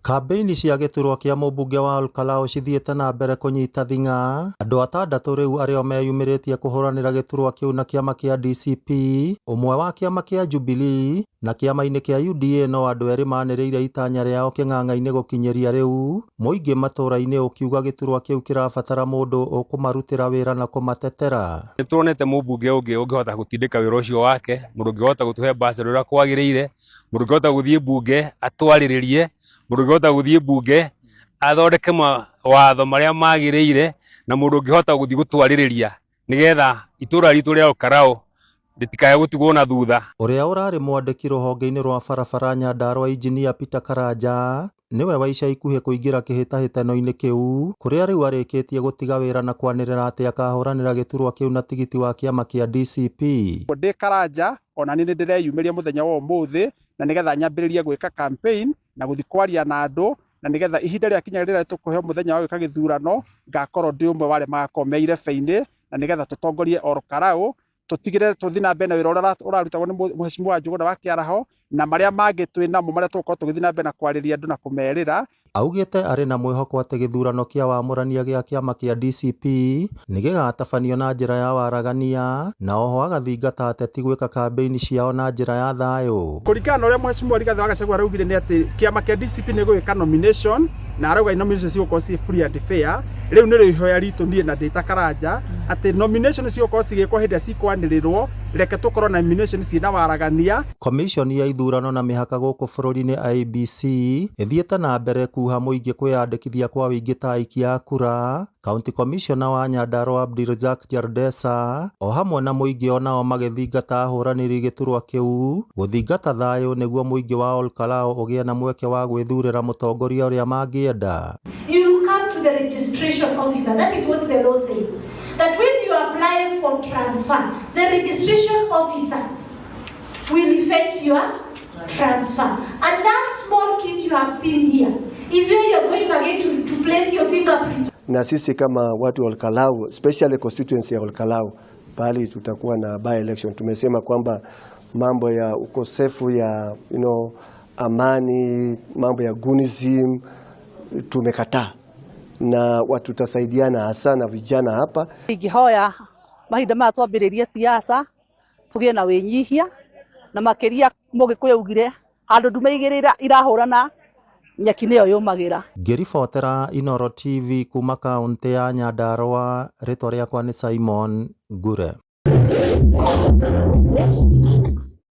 Kambĩini cia gĩturwa kĩa mũmbunge wa Olkalau cithiĩte na mbere kũnyita thing'a, andũ atandatũ rĩu arĩo meyumĩrĩtie kũhũranĩra gĩturwa kĩu na kĩama kĩa DCP, ũmwe wa kĩama kĩa Jubilee, na kĩama-inĩ kĩa UDA no andũ erĩ manĩrĩire itanya rĩao kĩng'ang'a-inĩ gũkinyĩria rĩu, mũingĩ matũra-inĩ ũkiuga gĩturwa kĩu kĩrabatara mũndũ ũkũmarutĩra wĩra na kũmatetera. Nĩ tuonete mũmbunge ũngĩ ũngĩhota gũtindĩka wĩra ũcio wake, mũndũ ũngĩhota gũtũhe bursary ũrĩa kwagĩrĩire, mũndũ ũngĩhota gũthiĩ mbunge atwarĩrĩrie, mũndũ ũngĩhota gũthiĩ mbunge athondeke mawatho marĩa magĩrĩire, na mũndũ ũngĩhota gũthiĩ gũtwarĩrĩria nĩgetha itũra ritũ rĩa Olkalau rĩtikae gũtigwo na thutha. Ũrĩa ũrarĩ mwandĩki rũhonge-inĩ rwa barabara Nyandarua Injinia Peter Karanja nĩwe wa ica ikuhĩ kũingĩra kĩhĩtahĩtano-inĩ kĩu kũrĩa rĩu arĩkĩtie gũtiga wĩra na kwanĩrĩra atĩ akahũranĩra gĩturwa kĩu na tigiti wa kĩama kĩa DCP. Ndĩ Karanja ona niĩ nĩ ndĩreyumĩria mũthenya wa ũmũthĩ na nĩgetha nyambĩrĩrie gwĩka campaign na gũthiĩ kwaria na andũ na nĩgetha ihinda rĩakinya rĩrĩa tũkũheo mũthenya wa gwĩka gĩthurano ngakorwo ndĩ ũmwe wa arĩa magakorwo me irebe-inĩ na nĩgetha tũtongorie Olkalau tũtigĩrĩre tũthiĩ na mbere na wĩra ũrĩa ũrarutagwo nĩ Mheshimiwa Njũgũna wa Kĩaraho na marĩa mangĩ twĩ namo marĩa tũgũkorwo tũgĩthiĩ na mbere na kwarĩria andũ na kũmerĩra. Augĩte arĩ na mwĩhoko atĩ gĩthurano kĩa wamũrania gĩa kĩama kĩa DCP nĩ gĩgatabanio na njĩra ya waragania na oho agathingata ateti gwĩka kambĩini ciao na njĩra ya thayũ. Kũringana na ũrĩa Mheshimiwa Rigathĩ wa Gachagua araugire nĩ atĩ kĩama kĩa DCP nĩ gũgĩka nomination na arauga nomination cigũkorwo ciĩ free and fair. Rĩu nĩrĩo ihoya ritũ niĩ na ndĩ ta Karanja atĩ nomination cigũkorwo cigĩkwo hĩndĩ ĩrĩa cikwanĩrĩrwo, reke tũkorwo na nomination ciĩna waragania. Komiconi ya ithurano na mĩhaka gũkũ bũrũri-inĩ IEBC ĩthiĩte na mbere kuha mũingĩ kwĩyandĩkithia kwa ũingĩ ta aikia a kura, County Commissioner wa Nyandarua Abdirizak Jardesa o hamwe na mũingĩ onao magĩthingata ahũranĩri gĩturwa kĩu gũthingata thayũ nĩguo mũingĩ wa Olkalau ũgĩe na mweke wa gwĩthurĩra mũtongoria ũrĩa mangĩenda. You come to the registration officer. That is what the law says. That when you apply for transfer, the registration officer will effect your transfer. And that small kit you have seen here is where you're going again to place your fingerprints. Na sisi kama watu wa Olkalau, especially constituency ya Olkalau, pahali tutakuwa na by election, tumesema kwamba mambo ya ukosefu ya amani, mambo ya gunism tumekataa, na watu tutasaidiana hasa na vijana hapa. Ingĩhoya mahinda maya twambĩrĩrie siasa tũgĩe na wĩnyihia na makĩria mũgĩkũyũ augire handũ ndume igĩrĩ irahũrana nyeki nĩyo yũmagĩra. Ngĩribotera Inooro TV kuma kaũntĩ ya Nyandarua, rĩtwa rĩakwa nĩ Simon Ngure.